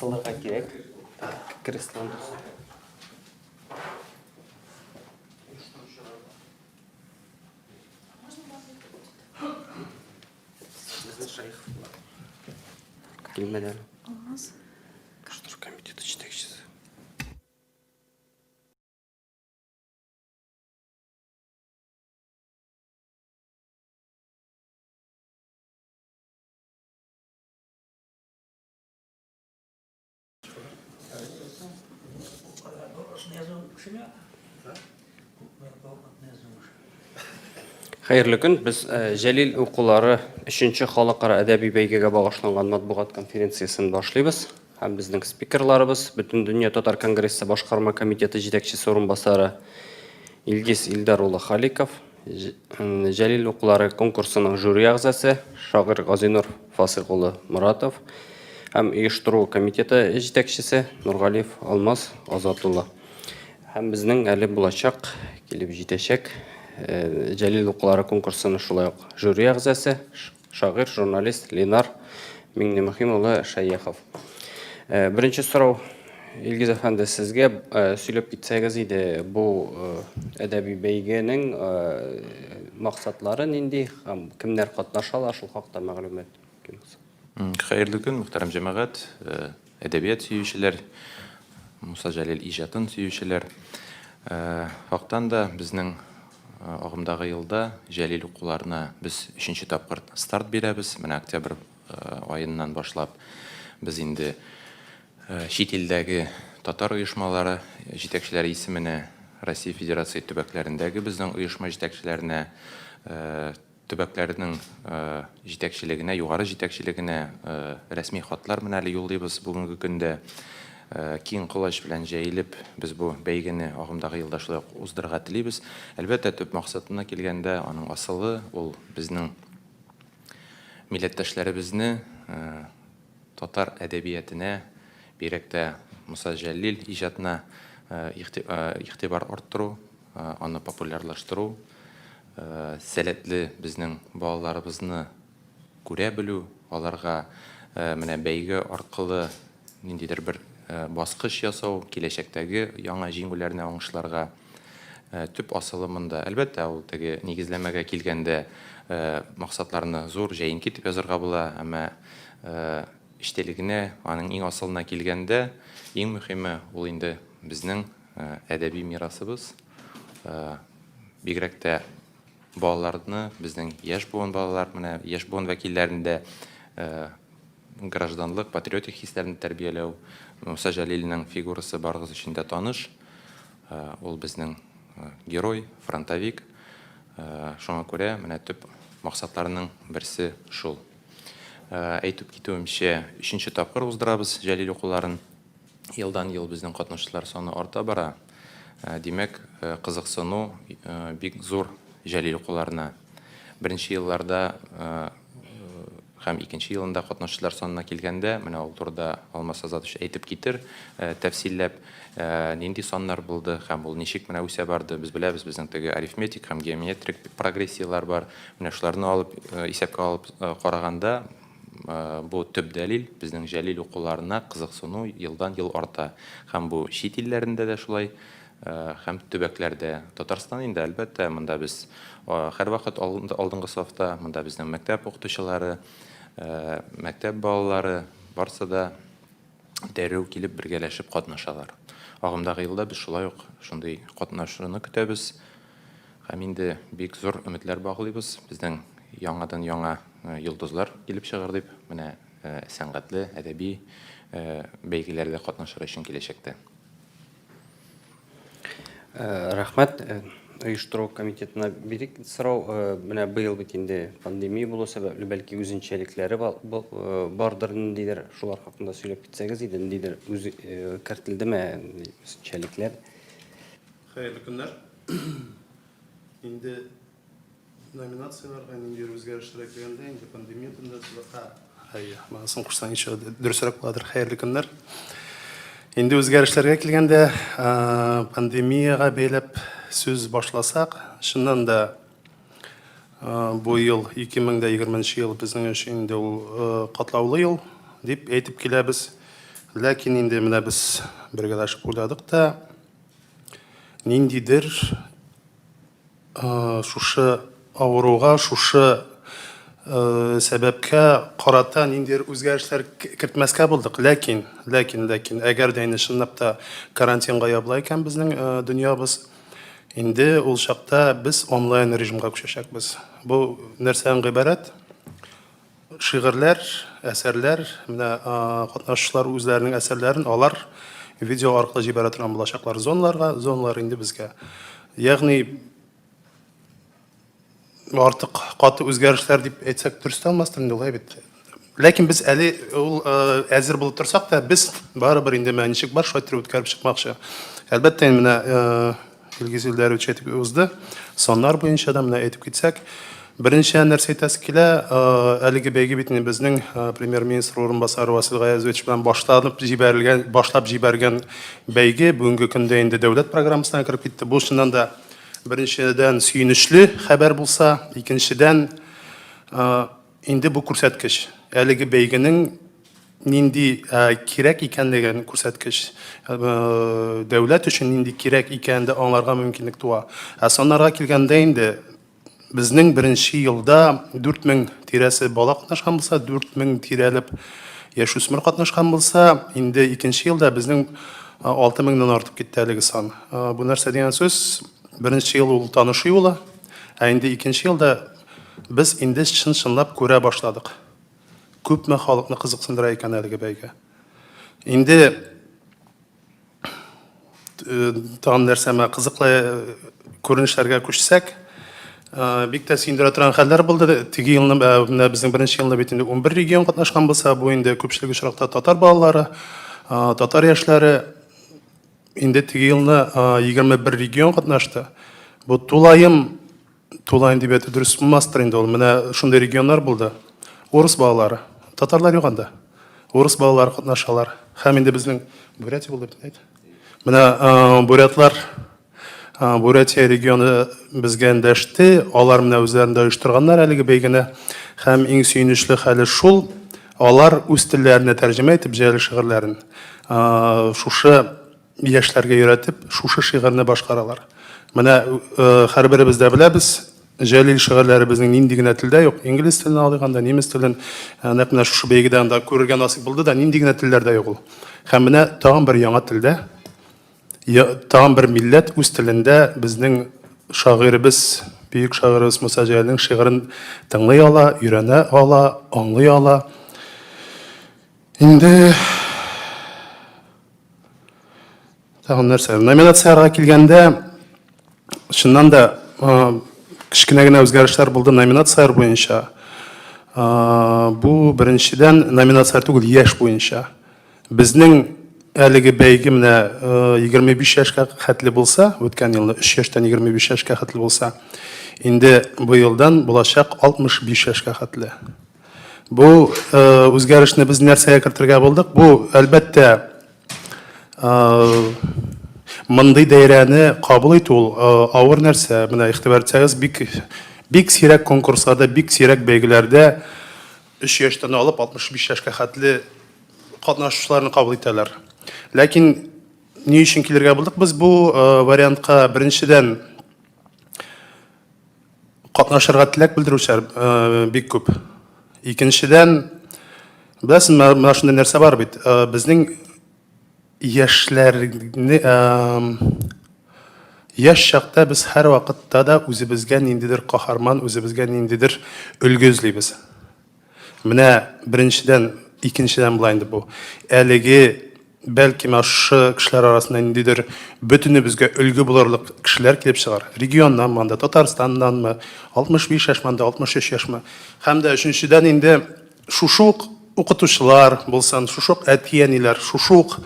Кысылырга кирәк. Креслоны. Килмәде әле. Алмаз. Оештыру комитеты җитәкчесе. Хәерле көн. Без э, Җәлил укулары 3нче халыкара әдәби бәйгегә багышланган матбугат конференциясен башлыйбыз. Һәм безнең спикерларыбыз Бөтендөнья татар конгрессы башкарма комитеты җитәкчесе урынбасары Илгиз Илдар улы Халиков, Җәлил укулары конкурсының жюри әгъзасы шагыйрь Газинур Фасыйх улы Моратов һәм оештыру комитеты җитәкчесе Нургалиев Алмаз Азат улы. Һәм безнең әле булачак, килеп җитәчәк э, Җәлил укулары конкурсының шулай ук жюри әгъзасы шагыйрь, журналист Ленар Миңнемөхим улы Шәехов. Э, беренче сорау, Илгиз әфәнде, сезгә э, сөйләп китсәгез иде, бу э, әдәби бәйгенең максатлары нинди һәм кемнәр катнаша ала, шул хакта мәгълүмат. Хәерле көн, мөхтәрәм җәмәгать, әдәбият сөючеләр, Муса Җәлил иҗатын сөючеләр. Хактан да безнең агымдагы елда Җәлил укуларына без өченче тапкыр старт бирәбез. Менә октябрь аеннан башлап без инде чит илдәге татар оешмалары җитәкчеләре исеменә, Россия Федерация төбәкләрендәге безнең оешма җитәкчеләренә, төбәкләрнең җитәкчелегенә, югары җитәкчелегенә рәсми хатлар менә әле юллыйбыз бүгенге көндә. Киң колач белән җәелеп, без бу бәйгене агымдагы елда шулай ук уздырырга телибез. Әлбәттә, төп максатына килгәндә, аның асылы ул безнең милләттәшләребезне татар әдәбиятенә, бигрәк тә Муса Җәлил иҗатына игътибар арттыру, аны популярлаштыру, сәләтле безнең балаларыбызны күрә белү, аларга менә бәйге аркылы ниндидер бер баскыч ясау, киләчәктәге яңа җиңүләрне, уңышларга төп асылы монда. Әлбәттә, ул теге нигезләмәгә килгәндә максатларны зур, җәенке итеп язарга була, әмма эчтәлегенә, аның иң асылына килгәндә, иң мөһиме ул инде безнең әдәби мирасыбыз, бигрәк тә балаларны, безнең яшь буын балалар, менә яшь буын вәкилләрен дә гражданлык, патриотик хисләрне тәрбияләү. Муса Җәлилнең фигурасы барыгыз өчен дә таныш. Ул безнең герой, фронтовик. Шуңа күрә менә төп максатларның берсе шул. Әйтеп китүемчә, өченче тапкыр уздырабыз Җәлил укуларын. Елдан-ел безнең катнашучылар саны арта бара. Димәк, кызыксыну бик зур Җәлил укуларына. Беренче елларда һәм икенче елында катнашучылар санына килгәндә, менә ул турыда Алмаз Азатович әйтеп китер, тәфсилләп, нинди саннар булды һәм ул ничек менә үсә барды. Без беләбез, безнең теге арифметик һәм геометрик прогрессияләр бар. Менә шуларны алып, исәпкә алып караганда, Бу төп дәлил, безнең Җәлил укуларына кызыксыну елдан-ел арта. Һәм бу чит илләрендә дә шулай, һәм төбәкләрдә. Татарстан инде, әлбәттә, монда без һәрвакыт алдынгы сафта, монда безнең мәктәп укытучылары, мәктәп балалары, барсы да дәррәү килеп бергәләшеп катнашалар. Агымдагы елда без шулай ук шундый катнашуны көтәбез. Һәм инде бик зур өметләр баглыйбыз, безнең яңадан-яңа йолдызлар килеп чыгыр дип, менә сәнгатьле, әдәби бәйгеләрдә катнашыр өчен киләчәктә. Рәхмәт. Оештыру комитетына бирик сорау. Менә быел бит инде пандемия булу сәбәпле, бәлки үзенчәлекләре бардыр ниндидер, шулар хакында сөйләп китсәгез иде, ниндидер үз кертелдеме үзенчәлекләр? Хәерле көннәр. Инде номинацияләргә ниндидер үзгәрешләр кергәндә, инде пандемия турында Әйе, монысын кушсаң еще дөресрәк буладыр. Хәерле көннәр. Инде үзгәрешләргә килгәндә, пандемиягә бәйләп сүз башласак, чыннан да бу ел 2020 ел безнең өчен инде ул катлаулы ел дип әйтеп киләбез. Ләкин инде менә без бергәләшеп уйладык та, ниндидер шушы авыруга, шушы сәбәпкә карата ниндидер үзгәрешләр кертмәскә булдык. Ләкин, ләкин, ләкин, әгәр дә инде чынлап та карантинга ябыла икән безнең дөньябыз, инде ул чакта без онлайн режимга күчәчәкбез. Бу нәрсәдән гыйбарәт? Шигырьләр, әсәрләр, менә катнашучылар үзләренең әсәрләрен алар видео аркылы җибәрә торган булачаклар зоналарга, зоналар инде безгә. Ягъни артык каты үзгәрешләр дип әйтсәк дөрес тә булмастыр инде улай бит. Ләкин без әле ул әзер булып торсак та, без барыбер инде менә ничек бар, шулай итеп үткәреп чыкмакчы. Әлбәттә, инде менә Илгиз Илдарович әйтеп узды. Саннар буенча да менә әйтеп китсәк, беренче нәрсә әйтәсе килә, әлеге бәйге бит инде безнең премьер-министр урынбасары Васил Гаязович белән башланып җибәрелгән, башлап җибәргән бәйге бүгенге көндә инде дәүләт программасына кереп китте. Бу чыннан да беренчедән сөенечле хәбәр булса, икенчедән инде бу күрсәткеч. Әлеге бәйгенең нинди кирәк икәнлеген күрсәткеч, дәүләт өчен нинди кирәк икәнен дә аңларга мөмкинлек туа. Ә саннарга килгәндә инде безнең беренче елда 4000 тирәсе бала катнашкан булса, 4000 тирәлеп яшүсмер катнашкан булса, инде икенче елда безнең 6000-нан артып китте әлеге сан. Бу нәрсә дигән сүз? Беренче ел ул танышу юлы, ә инде икенче елда без инде чын-чынлап күрә башладык. Күпме халыкны кызыксындыра икән әлеге бәйге. Инде э, тагын нәрсәмә кызыклы э, күренешләргә күчсәк, э, бик тә сөендерә торган хәлләр булды. Теге елны менә безнең беренче елны бит инде 11 регион катнашкан булса, бу инде күпчелек очракта татар балалары, татар яшьләре. Инде теге елны 21 регион катнашты. Бу тулаем Тулаем дип әйтү дөрес булмастыр инде ул. Менә шундый регионнар булды. Урыс балалары. Татарлар юк анда. Урыс балалары катнашалар. Һәм инде безнең Бурятия булды бит, әйт. Менә бурятлар, Бурятия регионы безгә эндәште. Алар менә үзләрендә оештырганнар әлеге бәйгене. Һәм иң сөенечле хәле шул, алар үз телләренә тәрҗемә итеп Җәлил шигырьләрен шушы яшьләргә өйрәтеп, шушы шигырьне башкаралар. Менә һәрберебез дә беләбез, Җәлил шигырьләре безнең нинди генә телдә юк. Инглиз телен алыйк анда, немец телен, нәкъ менә шушы бәйгедә анда күрергә насыйп булды да, нинди генә телләрдә юк ул. Һәм менә тагын бер яңа телдә, тагын бер милләт үз телендә безнең шагыйребез, бөек шагыйребез Муса Җәлилнең шигырен тыңлый ала, өйрәнә ала, аңлый ала. Инде Тагын нәрсә? Номинацияләргә килгәндә, чыннан да кечкенә генә үзгәрешләр булды номинацияләр буенча. Бу беренчедән номинацияләр түгел, яшь буенча. Безнең әлеге бәйге менә 25 яшькә хәтле булса, үткән елны 3 яшьтән 25 яшькә хәтле булса, инде быелдан булачак 65 яшькә хәтле. Бу үзгәрешне без нәрсәгә кертергә булдык? Бу, әлбәттә, Мондый даирәне кабул итү ул авыр нәрсә. Менә игътибар итсәгез, бик бик сирәк конкурсларда, бик сирәк бәйгеләрдә 3 яшьтән алып 65 яшькә хәтле катнашучыларны кабул итәләр. Ләкин ни өчен килергә булдык без бу вариантка? Беренчедән, Катнашырга теләк белдерүчеләр э, бик күп. Икенчедән, беләсең, менә шундый нәрсә бар бит. Э, безнең яшьләрне э, яшь чакта без һәрвакытта да үзебезгә ниндидер каһарман, үзебезгә ниндидер өлге эзлибез. Менә беренчедән, икенчедән була инде бу. Әлеге бәлки менә шушы кешеләр арасында ниндидер бөтенебезгә өлге булырлык кешеләр килеп чыгар. Регионнанмы анда, Татарстаннанмы, 65 яшьме анда, 63 яшьме. Һәм дә өченчедән инде шушы ук укытучылар булсын, шушы ук әти-әниләр, шушы ук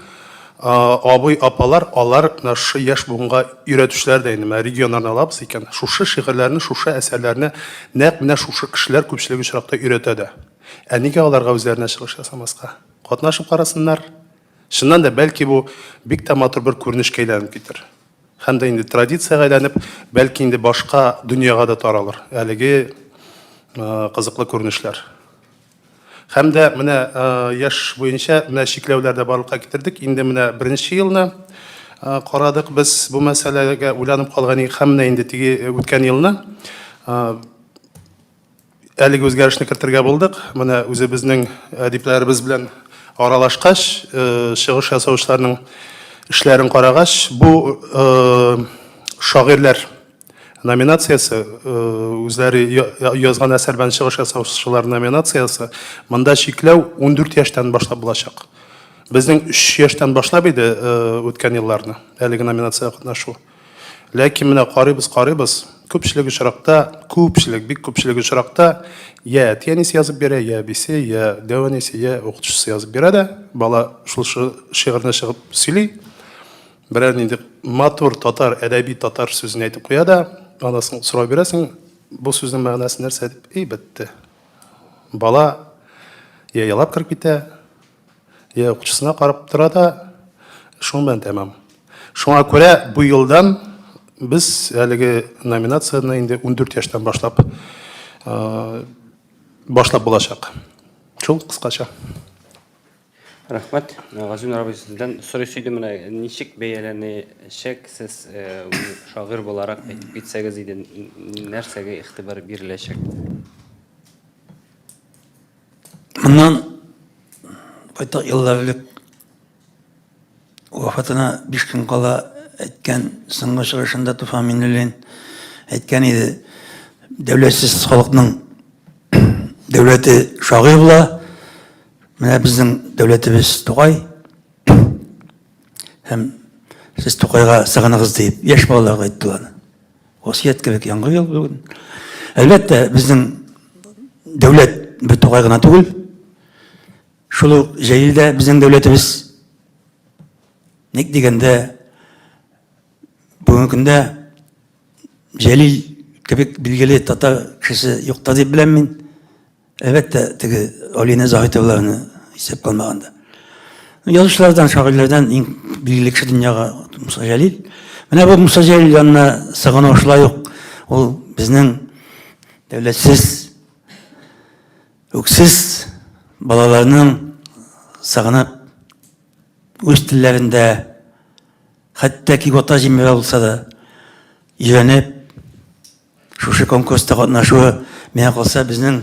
абый, апалар, алар менә шушы яшь буынга өйрәтүчеләр дә инде. Менә регионнарны алабыз икән, шушы шигырьләрне, шушы әсәрләрне нәкъ менә шушы кешеләр күпчелек очракта өйрәтә дә. Ә нигә аларга үзләренә чыгыш ясамаска? Катнашып карасыннар. Чыннан да, бәлки бу бик тә матур бер күренешкә әйләнеп китер. Һәм дә инде традициягә әйләнеп, бәлки инде башка дөньяга да таралыр әлеге кызыклы күренешләр. Һәм дә менә яшь буенча менә чикләүләр дә барлыкка китердек. Инде менә беренче елны карадык без бу мәсьәләгә уйланып калган идек һәм менә инде теге үткән елны әлеге үзгәрешне кертергә булдык. Менә үзебезнең әдипләребез белән аралашкач, чыгыш ясаучыларның эшләрен карагач, бу шагыйрьләр номинациясе, үзләре язган әсәр белән чыгыш ясаучылар номинациясе, монда чикләү 14 яшьтән башлап булачак. Безнең 3 яшьтән башлап иде үткән елларны әлеге номинациягә катнашу. Ләкин менә карыйбыз, карыйбыз, күпчелек очракта, күпчелек, бик күпчелек очракта я әти-әнисе язып бирә, я әбисе, я дәү әнисе, я укытучысы язып бирә дә, бала шул шигырьне чыгып сөйли, берәр нинди матур татар, әдәби татар сүзен әйтеп куя да, аннан соң сорау бирәсең, бу сүзнең мәгънәсе нәрсә дип, и бетте. Бала я елап кереп китә, Я укучысына карап тора да, шуның белән тәмам. Шуңа күрә бу елдан без әлеге номинацияне инде 14 яшьтән башлап башлап булачак. Шул кыскача. Рәхмәт. Газинур абый, сездән сорыйсы иде, менә ничек бәяләнәчәк сез шагыйрь буларак әйтеп китсәгез иде, нәрсәгә игътибар биреләчәк? Моннан байтак еллар элек вафатына 5 көн кала әйткән соңгы чыгышында Туфан Миңнуллин әйткән иде, дәүләтсез халыкның дәүләте шагыйрь була. Менә безнең дәүләтебез Тукай. Һәм сез Тукайга сыгыныгыз дип яшь балаларга әйтте аны. Васыять кебек яңгыр ел бүген. Әлбәттә, безнең дәүләт бер Тукай гына түгел. Шул ук Җәлил дә безнең дәүләтебез. Ник дигәндә, бүгенге көндә Җәлил кебек билгеле татар кешесе юк та дип беләм мин. Әлбәттә, теге Алинә Заһитовларны исәпкә алмаганда. Язучылардан, шагыйрьләрдән иң билгеле кеше дөньяга Муса Җәлил. Менә бу Муса Җәлил янына сыгыну шулай ук ул безнең дәүләтсез, үксез балаларның сыгынып үз телләрендә хәтта ки вата җимерә булса да өйрәнеп Шушы конкурста катнашуы, миңа калса, безнең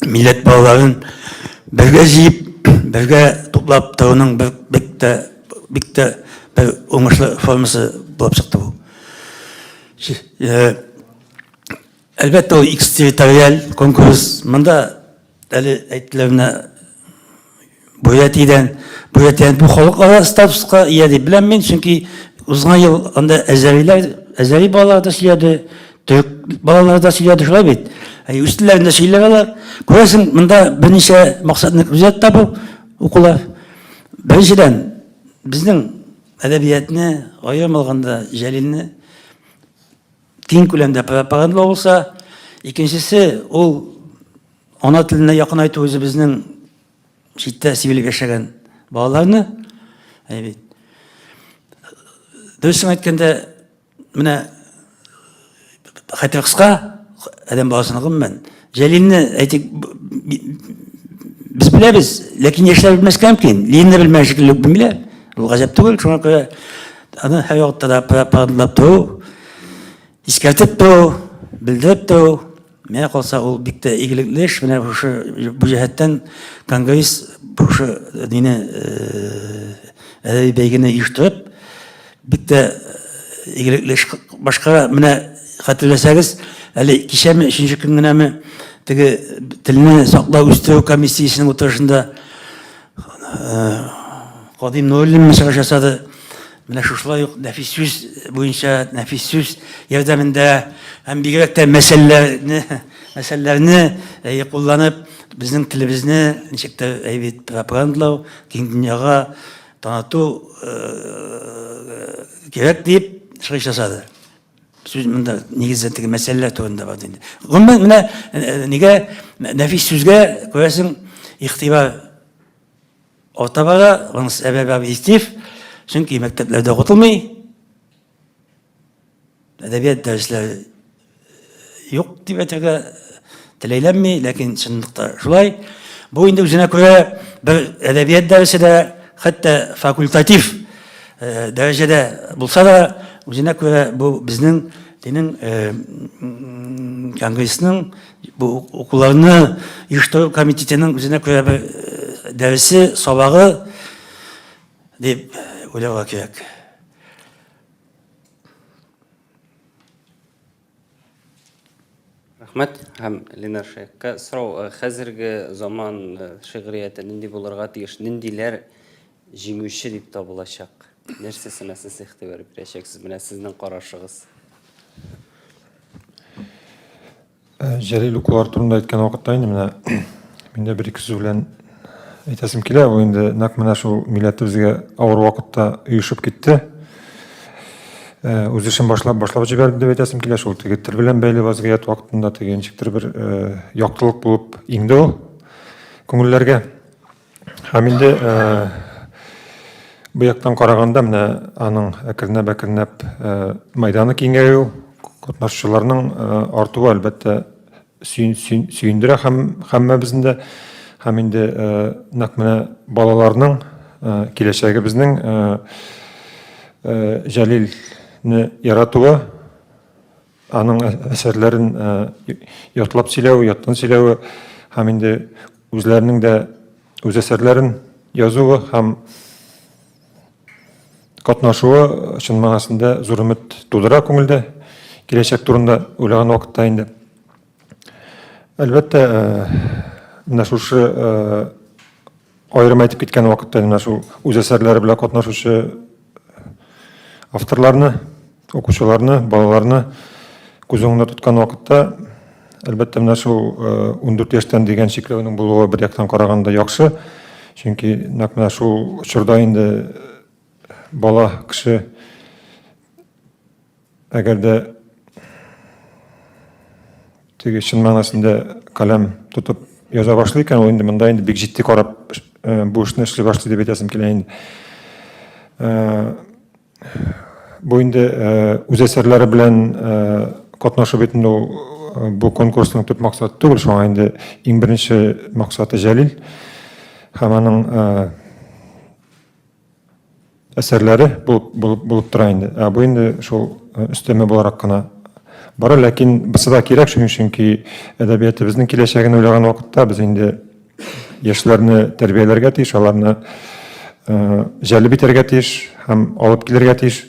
милләт балаларын бергә җыеп, бергә туплап торуның бер бик тә бик тә бер уңышлы формасы булып чыкты бу. Э, әлбәттә, ул экстерриториаль конкурс. Монда Әле әйттеләр менә Бурятиядән, Бурятиядән бу халыкара статуска ия дип беләм мин, чөнки узган ел анда әзәриләр, әзәри балалары да сөйләде, төрек балалары да сөйләде, шулай бит. Әй, үз телләрендә сөйләп алар. Күрәсең, монда берничә максатны күздә тота бу укулар. Беренчедән, безнең әдәбиятны, аерым алганда Җәлилне киң күләмдә пропагандалау булса, икенчесе ул ана теленә якынайту үзебезнең читтә сибелеп яшәгән балаларны. Әй бит. Дөресен әйткәндә, менә хәтер кыска, адәм баласының гомумән. Җәлилне әйтик, без беләбез, ләкин яшьләр белмәскә мөмкин. Ленинны белмәгән шикелле үк белмиләр. Ул гаҗәп түгел, шуңа күрә аны һәрвакытта да пропагандалап тору, искәртеп тору, белдереп тору, миңа калса, ул бик тә игелекле эш. Менә шушы бу җәһәттән конгресс шушы дине әдәби бәйгене оештырып, Бик тә игелекле эш башкара. Менә хәтерләсәгез, әле кичәме, өченче көн генәме, теге телне саклау үстерү комиссиясенең утырышында Кадим Нуруллин чыгыш ясады. Менә шушылай ук нәфис сүз буенча, нәфис сүз ярдәмендә һәм бигрәк тә мәсьәләләрне, мәсьәләләрне кулланып, безнең телебезне ничек тә әйбәт пропагандалау, киң дөньяга Таныту кирәк дип чыгыш ясады. Сүз монда нигездә теге мәсьәләләр турында барды инде. Гомумән, менә нигә нәфис сүзгә күрәсең игътибар арта бара, моның сәбәбе объектив, чөнки мәктәпләрдә укытылмый. Әдәбият дәресләре юк дип әйтергә теләйләнми, ләкин чынлыкта шулай. Бу инде үзенә күрә бер әдәбият дәресе дә, хәтта факультатив э, дәрәҗәдә булса да, үзенә күрә бу безнең динең э, конгрессның бу укуларны оештыру комитетының үзенә күрә бер э, дәресе, сабагы дип уйларга кирәк. Рәхмәт. Һәм Ленар Шәехкә сорау, э, хәзерге заман э, шигърияте нинди булырга тиеш? Ниндиләр җиңүче дип табылачак? Нәрсәсенә сез игътибар бирәчәксез? Менә сезнең карашыгыз. Э, Җәлил укулар турында әйткән вакытта инде менә мин дә бер-ике сүз белән әйтәсем килә. Ул инде нәкъ менә шул милләтебезгә авыр вакытта оешып китте. Э, үз эшен башлап башлап җибәрде дип әйтәсем килә. Шул теге тел белән бәйле вазгыять вакытында теге ничектер бер э, яктылык булып иңде ул күңелләргә. Һәм инде бу яктан караганда менә аның әкренләп-әкренләп мәйданы киңәю, катнашучыларның артуы әлбәттә сөендерә һәм һәммәбезне дә. Һәм инде нәкъ менә балаларның киләчәгебезнең Җәлилне яратуы, Аның әсәрләрен ятлап сөйләве, яттан сөйләве һәм инде үзләренең дә үз әсәрләрен язуы һәм катнашуы чын мәгънәсендә зур өмет тудыра күңелдә киләчәк турында уйлаган вакытта инде. Әлбәттә, менә шушы Аерым әйтеп киткән вакытта менә шул үз әсәрләре белән катнашучы авторларны, укучыларны, балаларны күз уңында тоткан вакытта, әлбәттә, менә шул 14 э, яшьтән дигән чикләүнең булуы бер яктан караганда яхшы, чөнки нәкъ менә шул чорда инде бала кеше Әгәр дә теге чын мәгънәсендә каләм тотып яза башлый икән, ул инде монда инде бик җитди карап э, бу эшне эшли башлый дип әйтәсем килә инде. Э, бу инде э, үз әсәрләре белән катнашу бит инде ул бу конкурсның төп максаты түгел, шуңа инде иң беренче максаты Җәлил һәм аның әсәрләре булып, булып, булып тора инде. Ә бу инде шул э, өстәмә буларак кына бара, ләкин бусы да кирәк, чөнки чөнки әдәбиятыбызның киләчәген уйлаган вакытта без инде яшьләрне тәрбияләргә тиеш, аларны э, җәлеп итәргә тиеш һәм алып килергә тиеш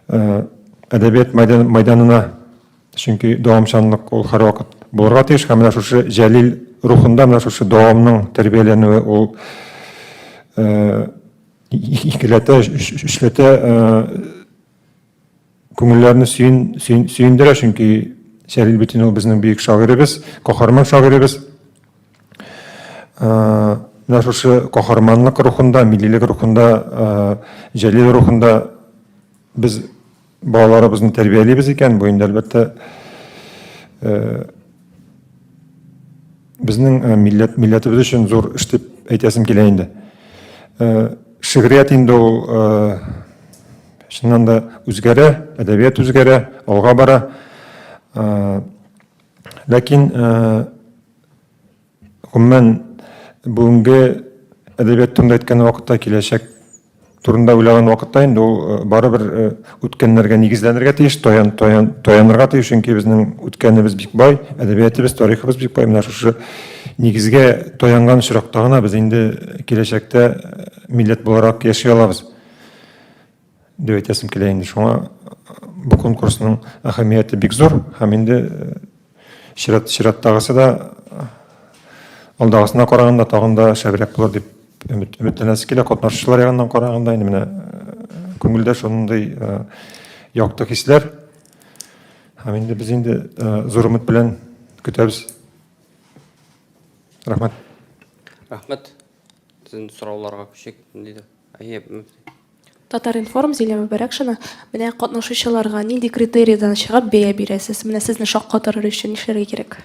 э, әдәбият майданына. Чөнки дәвамчанлык ул һәрвакыт булырга тиеш һәм менә шушы Җәлил рухында менә шушы дәвамның тәрбияләнүе ул э, икеләтә, өчләтә э, күңелләрне сөен, сөен, сөендерә, чөнки Җәлил бит инде ул безнең бөек шагыйребез, каһарман шагыйребез. Э, менә шушы каһарманлык рухында, миллилек рухында, Җәлил рухында без Балаларыбызны тәрбиялибез икән, бу инде әлбәттә э, безнең э, милләт милләтебез өчен зур эш дип әйтәсем килә инде. Э, шигърият инде ул чыннан да үзгәрә, әдәбият үзгәрә, алга бара. Ләкин Гомумән, бүгенге әдәбият турында әйткән вакытта, киләчәк турында уйлаган вакытта инде ул э, барыбер э, үткәннәргә нигезләнергә тиеш, таян, таян, таянырга тиеш, чөнки безнең үткәнебез бик бай, әдәбиятыбыз, тарихыбыз бик бай. Менә шушы нигезгә таянган очракта гына без инде киләчәктә э, милләт буларак яши алабыз дип әйтәсем килә инде. Шуңа бу конкурсның әһәмияте бик зур һәм инде Чират, чираттагысы да алдагысына караганда тагын да шәбрәк булыр дип өмет, өметләнәсе килә. Катнашучылар ягыннан караганда инде менә э, күңелдә шундый э, якты хисләр. Һәм инде без инде э, зур өмет белән көтәбез. Рәхмәт. Рәхмәт. Сезнең сорауларга күчик, диде. Әйе, Татар-информ, Зилә Мөбарәкшина. Менә катнашучыларга нинди критерийдан чыгып бәя бирәсез? Менә сезне шаккатырыр өчен нишләргә кирәк?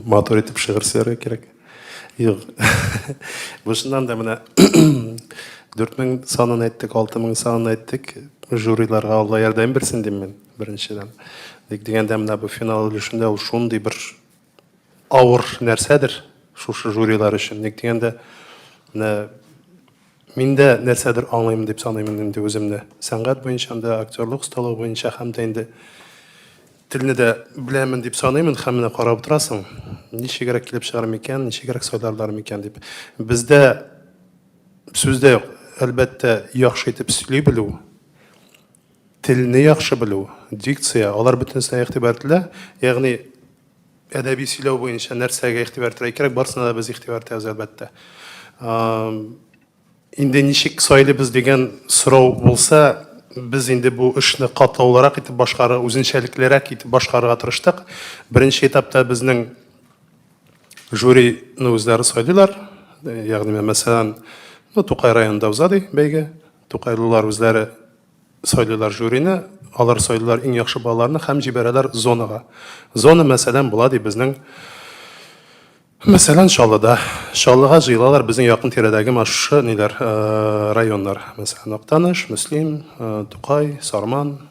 Матур итеп шигырь сөйләргә кирәк. Юк. Бу чыннан да менә 4000 санын әйттек, 6000 санын әйттек. Жюриларга Алла ярдәм бирсен дим мин, беренчедән. Ник дигәндә, менә бу финал өлешендә ул шундый бер авыр нәрсәдер шушы жюрилар өчен. Ник дигәндә, менә мин дә нәрсәдер аңлыйм дип саныйм инде үземне. Сәнгать буенча да, актерлык осталыгы буенча һәм дә инде телне дә беләмен дип саныймын һәм менә карап утырасың, ничегрәк килеп чыгар микән, ничегрәк сайларлар микән дип. Бездә сүз дә юк, әлбәттә, яхшы итеп сөйли белү, телне яхшы белү, дикция, алар бөтенесенә игътибар ителә. Ягъни әдәби сөйләү буенча нәрсәгә игътибар итәргә кирәк, барысына да без игътибар итәбез, әлбәттә. Инде ничек сайлыйбыз дигән сорау булса, без инде бу эшне катлаулырак итеп башкарырга, үзенчәлеклерәк итеп башкарырга тырыштык. Беренче этапта безнең жюрины үзләре сайлыйлар. Ягъни, мәсәлән, ну, Тукай районында уза ди бәйге. Тукайлылар үзләре сайлыйлар жюрины, алар сайлыйлар иң яхшы балаларны һәм җибәрәләр зонага. Зона, мәсәлән, була ди безнең Мәсәлән, Чаллыда. Чаллыга җыелалар безнең якын тирәдәге менә шушы ниләр, э, районнар. Мәсәлән, Актаныш, Мөслим, э, Тукай, Сарман.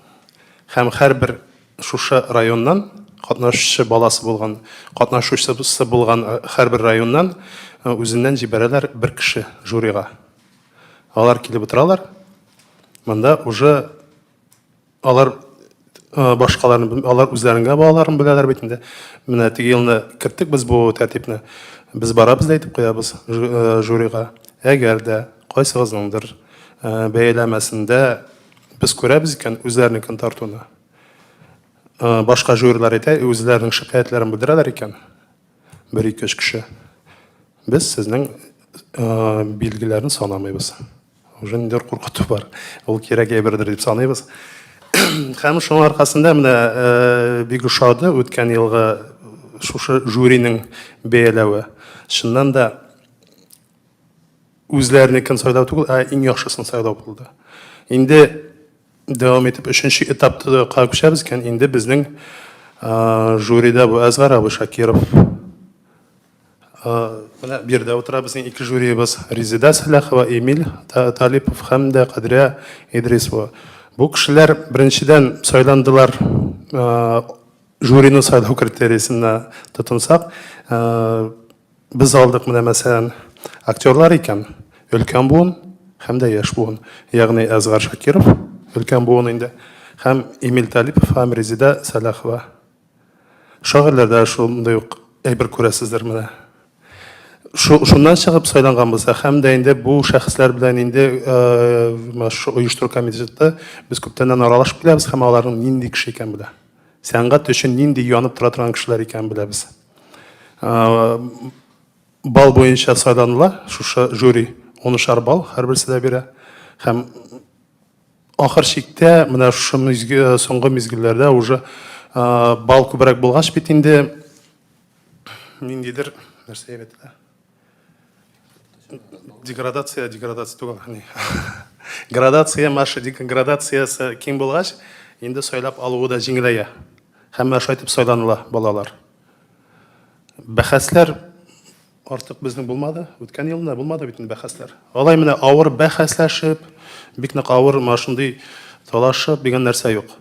Һәм һәрбер шушы районнан катнашучы баласы булган, катнашучысы булган э, һәрбер районнан үзеннән җибәрәләр бер кеше жюрига. Алар килеп утыралар. Монда уже алар э, башкаларны, алар үзләренең генә балаларын беләләр бит инде. Менә теге елны керттек без бу тәртипне. Без барабыз да әйтеп куябыз э, жюрига. Әгәр дә кайсыгызның э, бәяләмәсендә без күрәбез икән үзләренекен тартуны, башка жюрилар әйтә, үзләренең шикаятьләрен белдерәләр икән, бер ике өч кеше, без сезнең билгеләрен санамыйбыз. Уже ниндидер куркыту бар. Ул кирәк әйбердер дип саныйбыз. Һәм шуның аркасында менә бик ошады үткән елгы шушы жюриның бәяләве. Чыннан да үзләренекен сайлау түгел, ә иң яхшысын сайлау булды. Инде дәвам итеп өченче этапта күчәбез икән, инде безнең жюрида бу Әзгар абый Шакиров, Менә биредә утыра безнең ике жюриебыз Резеда Сәлахова, Эмиль Талипов һәм дә Кадрия Идрисова. Бу кешеләр беренчедән сайландылар жюрины сайлау критериясенә тотынсак, без алдык менә мәсәлән актерлар икән, өлкән буын һәм дә яшь буын. Ягъни Әзгар Шакиров өлкән буын инде һәм Эмиль Талипов һәм Резеда Сәлахова. Шагыйрьләрдә шундый ук әйбер күрәсездер менә. Шуннан чыгып сайланган булса, һәм дә инде бу шәхесләр белән инде менә шушы оештыру комитеты без күптәннән аралашып киләбез һәм аларның нинди кеше икәнен белә. Сәнгать өчен нинди янып тора торган кешеләр икәнен беләбез. Балл буенча сайланыла шушы жюри. Унышар балл һәрберсе дә бирә. Һәм Ахыр чиктә, менә шушы мизгел, соңгы мизгелләрдә уже балл күбрәк булгач бит инде ниндидер нәрсә дип әйтелә? Деградация, деградация түгел, ни. Градация, маша градациясе киң булгач, инде сайлап алуы да җиңеләя. Һәм менә шулай итеп сайланыла балалар. Бәхәсләр Артык безнең булмады. Үткән елны булмады бит инде бәхәсләр. Алай менә авыр бәхәсләшеп, бик нык авыр менә шундый талашып дигән нәрсә юк.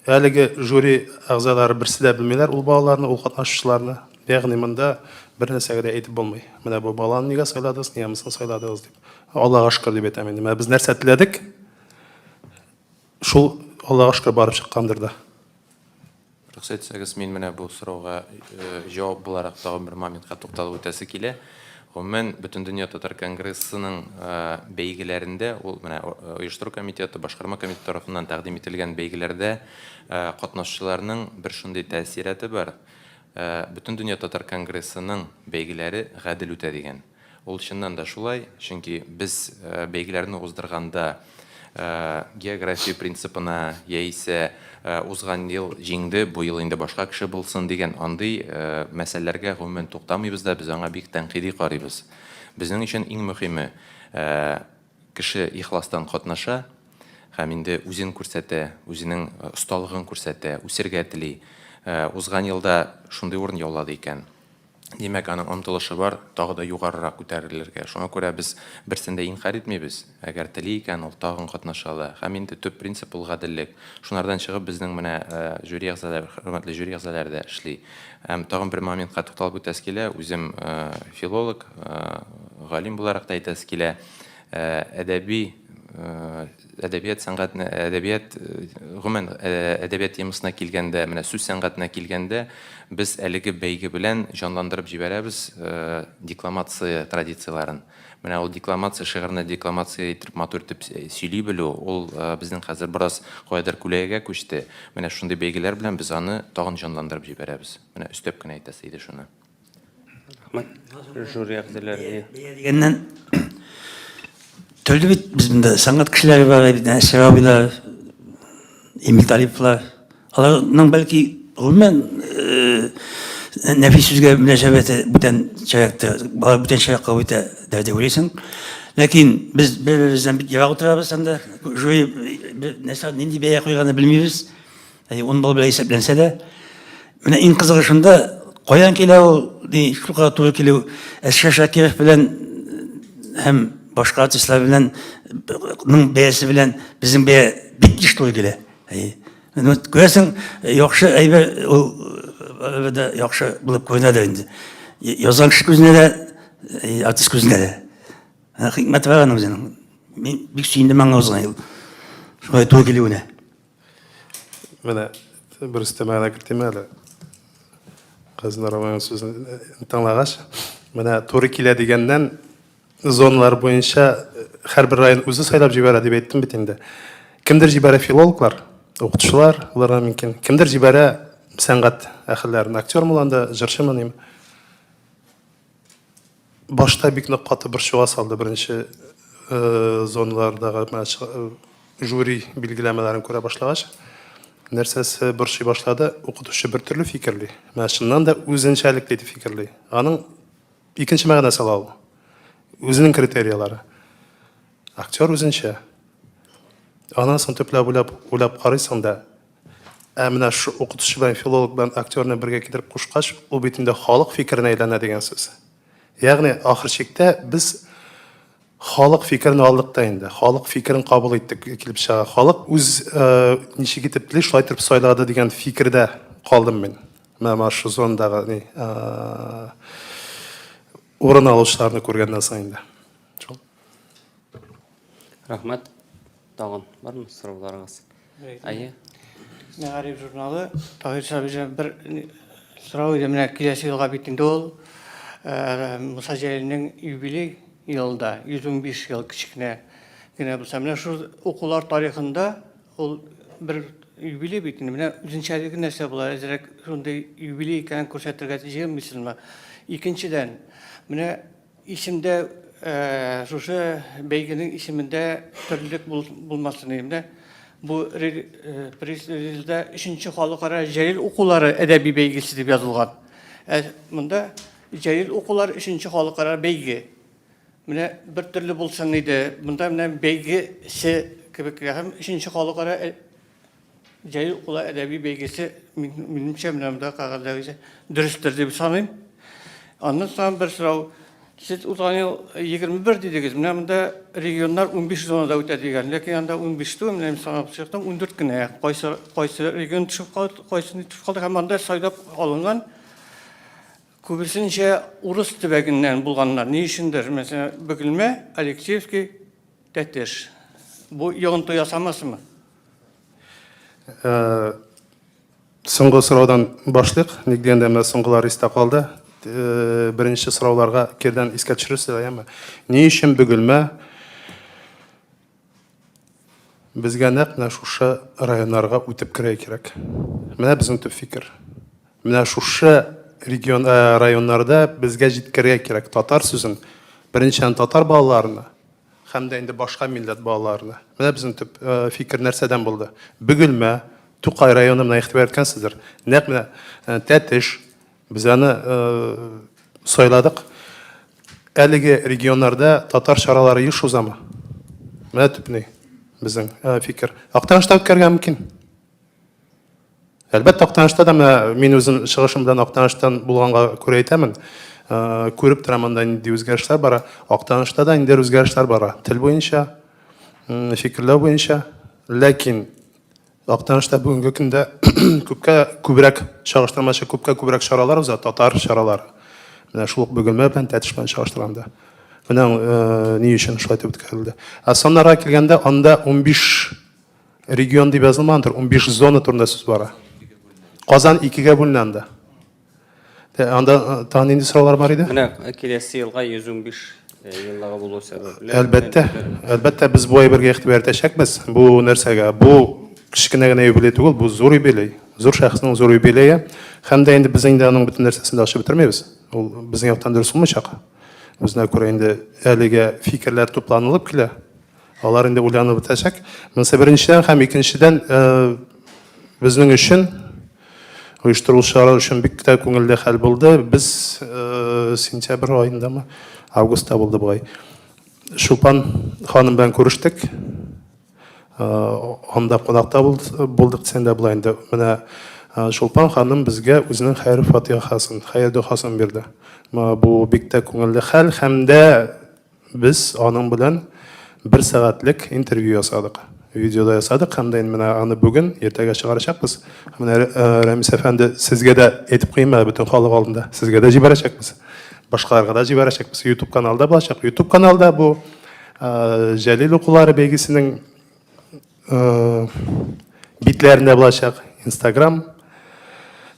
Әлеге жюри әгъзалары берсе дә белмиләр ул балаларны, ул катнашучыларны. Ягъни монда бер нәрсәгә дә әйтеп булмый. Менә бу баланы нигә сайладыгыз, нигә монысын сайладыгыз дип. Аллага шөкер дип әйтәм инде. Менә без нәрсә теләдек, шул Аллага шөкер барып чыккандыр да. Рөхсәт итсәгез, мин менә бу сорауга җавап буларак тагын бер моментка тукталып үтәсе килә. Гомумән, Бөтендөнья татар конгрессының бәйгеләрендә, ул менә оештыру комитеты, башкарма комитет тарафыннан тәкъдим ителгән бәйгеләрдә катнашучыларның бер шундый тәэсирате бар, Бөтендөнья татар конгрессының бәйгеләре гадел үтә дигән. Ул чыннан да шулай, чөнки без бәйгеләрне уздырганда география принципына яисә узган ел җиңде, бу ел инде башка кеше булсын дигән андый мәсьәләләргә гомумән туктамыйбыз да, без аңа бик тәнкыйди карыйбыз. Безнең өчен иң мөһиме, кеше ихластан катнаша һәм инде үзен күрсәтә, үзенең осталыгын күрсәтә, үсергә тели. Узган елда шундый урын яулады икән. Димәк, аның омтылышы бар, тагы да югарырак күтәрелергә. Шуңа күрә без берсен дә инкарь итмибез. Әгәр тели икән, ул тагын катнаша ала. Һәм инде төп принцип ул гаделлек. Шунардан чыгып безнең менә жюри әгъзалары, хөрмәтле жюри әгъзалары да эшли. Һәм тагын бер моментка тукталып үтәсе килә. Үзем филолог, галим буларак та әйтәсе килә. Әдәби әдәбият сәнгатенә, әдәбият, гомумән, әдәбият темасына килгәндә, менә сүз сәнгатенә килгәндә, без әлеге бәйге белән җанландырып җибәрәбез декламация традицияләрен. Менә ул декламация, шигырьне декламация итеп, матур итеп сөйли белү, ул безнең хәзер бераз каядыр күләгәгә күчте. Менә шундый бәйгеләр белән без аны тагын җанландырып җибәрәбез. Менә өстәп кенә әйтәсе иде шуны. Рәхмәт. Жюри әгъзалары. Бәя дигәннән төрле бит без монда сәнгать кешеләре бар, бит Әсир абыйлар, Эмиль Талиповлар. Аларның бәлки гомумән э, нәфис сүзгә мөнәсәбәте бүтән чирәктер, алар бүтән чирәк кабул итә дип уйлыйсың. Ләкин без бер-беребездән бик ерак утырабыз анда. Жюри нәрсә нинди бәя куйганын белмибез. Әйе, 10 балл белән исәпләнсә дә, менә иң кызыгы шунда, каян килә ул, ди, шулкадәр туры килү, Әсхәр Шакиров белән һәм башка артистлар белән ның бәясе белән безнең бәя бик еш туры килә. Әйе. Ну, күрәсең, яхшы әйбер ул әлбәттә яхшы булып күренәдер инде. Язган кеше күзенә дә, артист күзенә дә. Хикмәте бар аның үзенең. Мин бик сөендем аңа узган ел. Шулай туры килүенә. Менә бер өстәмә генә кертим әле. Газинур абыйның сүзен тыңлагач, менә туры килә дигәннән зоналар буенча һәрбер район үзе сайлап җибәрә дип әйттем бит инде. Кемдер җибәрә филологлар, укытучылар булырга мөмкин. Кемдер җибәрә сәнгать әһелләрен, актермы ул анда, җырчымы ним. Башта бик нык каты борчуга салды беренче зоналардагы менә жюри билгеләмәләрен күрә башлагач. Нәрсәсе борчый башлады, укытучы бер төрле фикерли. Менә чыннан да үзенчәлекле итеп фикерли. Аның икенче мәгънә сала ул. Үзенең критерияләре. Актер үзенчә. Аннан соң төпләп уйлап, уйлап карыйсың да, Ә менә шу укытучы белән филолог белән актерны бергә китереп кушкач, ул бит инде халык фикеренә әйләнә дигән сүз. Ягъни ахыр чиктә без халык фикерен алдык та инде. Халык фикерен кабул иттек килеп чыга. Халык үз э, ничек итеп тели, шулай итеп сайлады дигән фикердә калдым мин. Менә менә шу зонадагы ни, э, урын алучыларны күргәннән соң инде. Шул. Рәхмәт. Тагын бармы сорауларыгыз? Әйе. Мәгариф журналы Таһир Сабирҗан бер сорау иде. Менә киләсе елга бит инде ул э, Муса Җәлилнең юбилей елында 115 ел кечкенә генә булса. Менә шул укулар тарихында ул бер юбилей бит инде. Менә үзенчәлеге нәрсә була? Әзрәк шундый юбилей икәнен күрсәтергә җыенмыйсызмы? Икенчедән, менә Исемдә шушы бәйгенең исемендә төрлелек булмасын дим дә. Бу пресс-релизда өченче халыкара Җәлил укулары әдәби бәйгесе дип язылган. Ә монда Җәлил укулары өченче халыкара бәйге. Менә бер төрле булсын иде. Монда менә бәйгесе кебек һәм өченче халыкара Җәй укулар әдәби бәйгесе минемчә менә монда кәгазьдәгечә дөрестер дип саныйм. Аннан соң бер сорау. Сез узган ел 21 дидегез. Менә монда регионнар 15 зонада үтә дигән. Ләкин анда 15 түгел, менә мин санап чыктым, 14 кенә. Кайсы кайсы регион төшеп калды, кайсы төшеп калды һәм анда сайлап алынган күбесенчә урыс төбәгеннән булганнар. Ни өчендер? Мәсәлән, Бөгелмә, Алексеевский, Тәтеш. Бу йогынты ясамасмы? Э, соңгы сораудан башлыйк. Ник дигәндә, менә соңгылар истә калды. Э, беренче сорауларга кирдән искә төшерерсез, әйеме? Ни өчен Бөгелмә безгә нәкъ менә шушы районнарга үтеп керергә кирәк? Менә безнең төп фикер. Менә шушы регион э, районнарда безгә җиткерергә кирәк татар сүзен. Беренчедән татар балаларына, Һәм дә инде башка милләт балаларына. Менә безнең төп фикер нәрсәдән булды. Бөгелмә, Тукай районы менә игътибар иткәнсездер. Нәкъ менә Тәтеш, без аны сайладык. Әлеге регионнарда татар чаралары еш узамы? Менә төп ни безнең фикер. Актанышта үткәрергә мөмкин. Әлбәттә, Актанышта да менә мин үзем чыгышым белән Актаныштан булганга күрә әйтәмен. Күреп торам анда нинди үзгәрешләр бара. Актанышта да ниндидер үзгәрешләр бара. Тел буенча, фикерләү буенча. Ләкин Актанышта бүгенге көндә күпкә күбрәк, чагыштырмача күпкә күбрәк чаралар уза, татар чаралары. Менә шул ук Бөгелмә белән Тәтеш белән чагыштырганда. Менә ни өчен шулай итеп үткәрелде. Ә саннарга килгәндә, анда 15 регион дип язылмагандыр, 15 зона турында сүз бара. Казан икегә бүленә анда. Анда э, тагын нинди сораулар бар иде? Менә э, киләсе елга 115 э, еллыгы булу сәбәпле. Әлбәттә, әлбәттә без бу әйбергә игътибар итәчәкбез. Бу нәрсәгә? Бу кечкенә генә юбилей түгел, бу зур юбилей. Зур шәхеснең зур юбилее. Һәм дә инде без инде аның бөтен нәрсәсен дә ачып бетермибез. Ул безнең яктан дөрес булмаячак. Үзенә күрә инде әлегә фикерләр тупланылып килә. Алар инде уйланып бетәчәк. Монысы беренчедән һәм икенчедән безнең өчен оештыручылар өчен бик тә күңелле хәл булды. Без сентябрь аендамы, августта булды бугай. Чулпан ханым белән күрештек. Анда кунакта булдык дисәң дә була инде. Менә Чулпан ханым безгә үзенең хәер-фатихасын, хәер-дохасын бирде. Бу бик тә күңелле хәл һәм дә Без аның белән бер сәгатьлек интервью ясадык. Видеода ясадык һәм дә инде менә аны бүген, иртәгә чыгарачакбыз. Һәм менә э, Рәмис әфәнде, сезгә дә әйтеп куйыйм әле бөтен халык алдында. Сезгә дә җибәрәчәкбез. Башкаларга да җибәрәчәкбез. YouTube каналда булачак. YouTube каналда бу э, Җәлил укулары бәйгесенең э, битләрендә булачак. Instagram,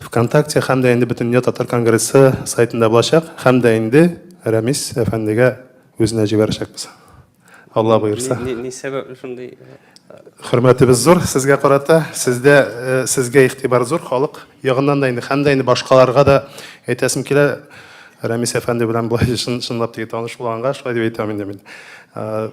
ВКонтакте һәм дә инде Бөтендөнья татар конгрессы сайтында булачак. Һәм дә инде Рәмис әфәндегә үзенә җибәрәчәкбез. Алла боерса. Ни, ни, ни сәбәпле шундый? Хөрмәтебез зур сезгә карата. Сездә э, сезгә игътибар зур халык ягыннан да инде һәм дә инде башкаларга да әйтәсем килә. Рәмис әфәнде белән болай чын, чынлап теге таныш булганга шулай дип әйтәм инде мин. Э,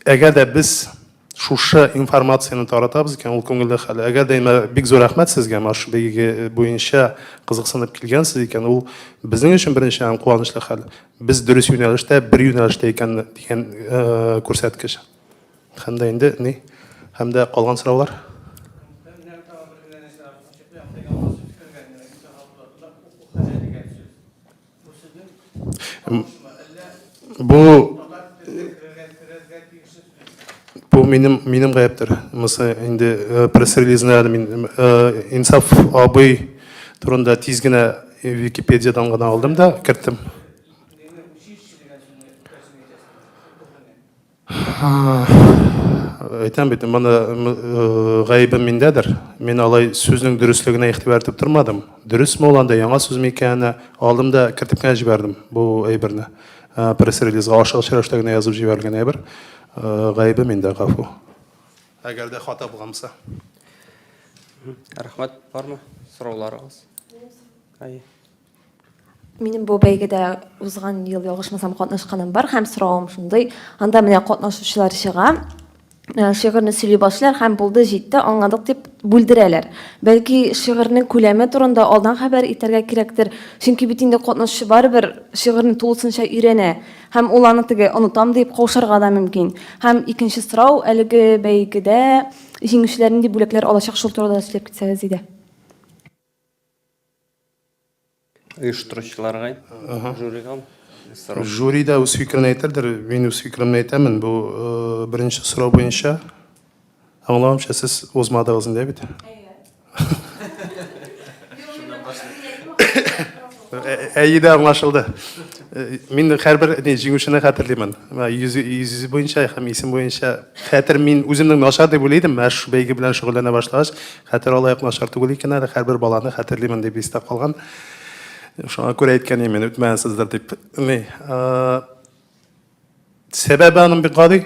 Әгәр дә без шушы информацияне таратабыз икән, ул күңелле хәл. Әгәр дә инде бик зур рәхмәт сезгә, менә шушы бәйге буенча кызыксынып килгәнсез икән, ул безнең өчен беренчедән куанычлы хәл. Без дөрес юнәлештә, бер юнәлештә икән дигән э, күрсәткеч. Һәм дә инде ни? Һәм дә калган сораулар? Бу Бу минем минем гаептер. Монысы инде э, пресс-релизны әле мин э, Инсаф абый турында тиз генә Википедиядән гына алдым да керттем. Әйтәм бит, моны э, гаебем миндәдер. Мин алай сүзнең дөреслегенә игътибар итеп тормадым. Дөресме ул анда, яңа сүзме икәненә алдым да кертеп кенә җибәрдем бу әйберне. Э, пресс-релизга ашыгыч рәвештә генә язып җибәрелгән әйбер. Э, гаебе миндә, гафу. Әгәр дә хата булган булса. Рәхмәт, бармы сорауларыгыз? Әйе. Минем бу бәйгедә узган ел ялгышмасам катнашканым бар һәм соравым шундый. Анда менә катнашучылар чыга, э, шигырьне сөйли башлыйлар һәм булды, җитте, аңладык дип бүлдерәләр. Бәлки шигырьнең күләме турында алдан хәбәр итәргә кирәктер. Чөнки бит инде катнашучы барыбер шигырьне тулысынча өйрәнә һәм ул аны теге онытам дип каушарга да мөмкин. Һәм икенче сорау, әлеге бәйгедә җиңүчеләр нинди бүләкләр алачак, шул турыда да сөйләп китсәгез иде. Оештыручыларга, жюрига сорау. Жюри да үз фикерен әйтердер, мин үз фикеремне әйтәмен. Бу э, беренче сорау буенча аңлавымча сез узмадыгыз инде бит. Әйе дә аңлашылды. Э, мин һәрбер не, җиңүчене хәтерлимен. Йөзе, йөзе буенча һәм исем буенча хәтер мин үземнең начар дип уйлыйдым. Менә шушы бәйге белән шөгыльләнә башлагач, Хәтер алай ук начар түгел икән әле, һәрбер баланы хәтерлимен дип истә калган. Шуңа күрә әйткән идем, мин үтмәгәнсездер дип. Ни, сәбәбе аның бик гади.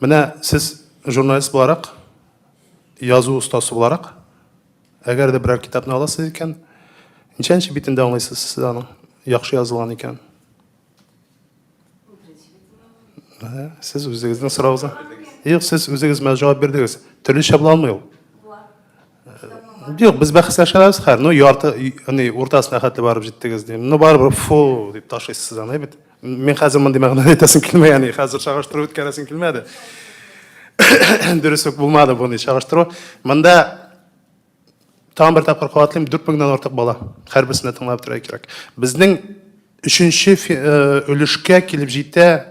Менә сез журналист буларак, язу остасы буларак, әгәр дә берәр китапны аласыз икән, ничәнче битендә аңлыйсыз сез аның яхшы язылган икән? Сез үзегезнең соравыгызга. Юк, сез үзегез миңа җавап бирдегез. Төрлечә була алмый ул. Юк, без бәхәсләшәбез хәзер. Ну, ярты, ни, уртасына хәтле барып җиттегез дим. Ну, барыбер фу дип ташлыйсыз аны бит. Мин хәзер мондый мәгънәдә әйтәсем килмәгән, хәзер чагыштырып үткәрәсем килмәде. Дөрес үк булмады бу чагыштыру. Монда тагын бер тапкыр кабатлыйм, 4000 нән артык бала. Һәрберсен дә тыңлап торырга кирәк. Безнең өченче э, өлешкә килеп җитә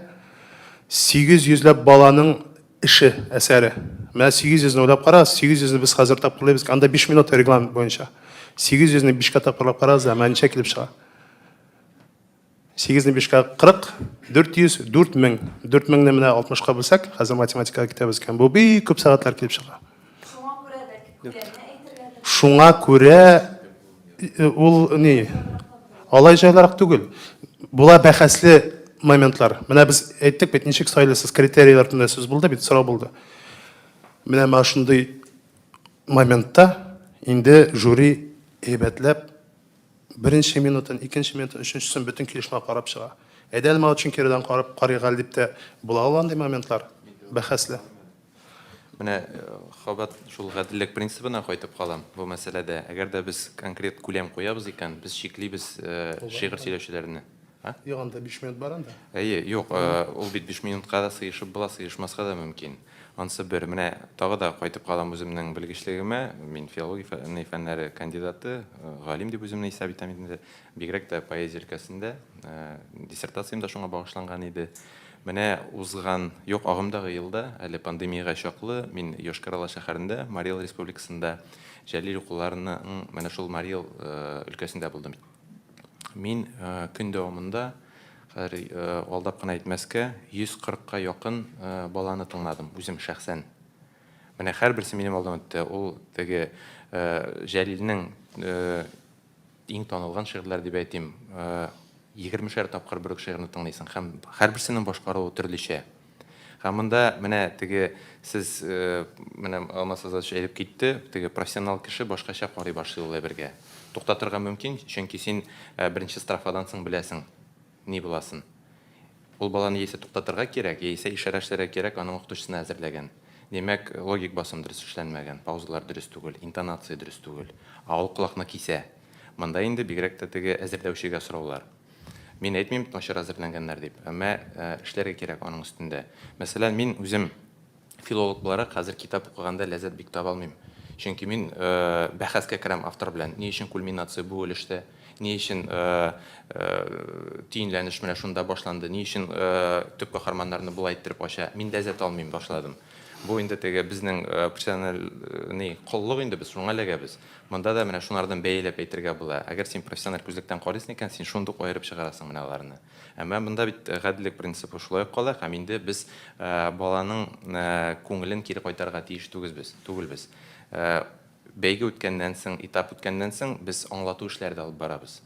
800 ләп баланың эше, әсәре. Менә 800 не уйлап карагыз, 800 не без хәзер тапкырлыйбыз. Анда 5 минут регламент буенча. 800 не 5 кә тапкырлап карагыз, ә менә ничә килеп чыга? Сигезне бишкә 40, 400, 4000. 4000-не менә 60-ка бүлсәк, хәзер математикага китәбез икән. Бу бик күп сәгатьләр килеп чыга. Шуңа күрә бәлки күләмне әйтергәдер. Шуңа күрә э, ул ни? Алай җайлырак түгел. Була бәхәсле моментлар. Менә без әйттек бит, ничек сайлыйсыз, критерийлар турында сүз булды бит, сорау булды. Менә менә шундый моментта инде жюри әйбәтләп Беренче минутын, икенче минутын, өченчесен бөтен килешмә карап чыга. Әйдә әле Молодчин киредән карап карыйк әле дип тә була ул андый моментлар, бәхәсле. Менә кабат шул гаделлек принцибына кайтып калам бу мәсьәләдә. Әгәр дә без конкрет күләм куябыз икән, без чиклибез шигырь сөйләүчеләрне. А? Юк, анда 5 минут бар анда. Әйе, юк, ул бит 5 минутка да сыешып була, сыешмаска да мөмкин. Ансы бер. Менә тагы да кайтып калам үземнең белгечлегемә. Мин филология фәннәре кандидаты, галим дип үземне исәп итәм инде. Бигрәк тә поэзия өлкәсендә. Диссертациям дә шуңа багышланган иде. Менә узган, юк, агымдагы елда, әле пандемиягә чаклы, мин Йошкар-Ола шәһәрендә, Марий Эл Республикасында Җәлил укуларының менә шул Марий Эл өлкәсендә булдым. Мин көн дәвамында, хәзер алдап кына әйтмәскә, 140-ка якын баланы тыңладым, үзем шәхсән. Менә һәрберсе минем алдан үтте. Ул теге Җәлилнең иң танылган шигырьләре дип әйтим, егермешәр тапкыр бер үк шигырьне тыңлыйсың һәм һәрберсенең башкаруы төрлечә. Һәм монда менә теге сез, менә Алмаз Азатович әйтеп китте, теге профессионал кеше башкача карый башлый ул әйбергә. Туктатырга мөмкин, чөнки син беренче строфадан соң беләсең, ни буласын. Ул баланы яисә туктатырга кирәк, яисә ишарә эшләргә кирәк, аның укытучысына әзерләгән. Димәк, логик басым дөрес эшләнмәгән, паузалар дөрес түгел, интонация дөрес түгел. Ә ул колакны кисә. Монда инде бигрәк тә теге әзерләүчегә сораулар. Мин әйтмим начар әзерләнгәннәр дип, әмма эшләргә кирәк аның өстендә. Мәсәлән, мин үзем филолог буларак хәзер китап укыганда ләззәт бик таба алмыйм. Чөнки мин бәхәскә керәм автор белән. Ни өчен кульминация бу өлештә? Ни өчен төенләнеш менә шунда башланды? Ни өчен төп каһарманнарны болай иттереп ача? Мин ләззәт алмыйм башладым. Бу инде теге безнең профессиональ ни коллык инде без шуңа эләгәбез. Монда да менә шунардан бәяләп әйтергә була. Әгәр син профессиональ күзлектән карыйсың икән, син шундук аерып чыгарасың менә аларны. Әмма монда бит гаделлек принцибы шулай ук кала һәм инде без баланың күңелен кире кайтарырга тиеш түгезбез, түгелбез. Бәйге үткәннән соң, этап үткәннән соң без аңлату эшләре дә алып барабыз.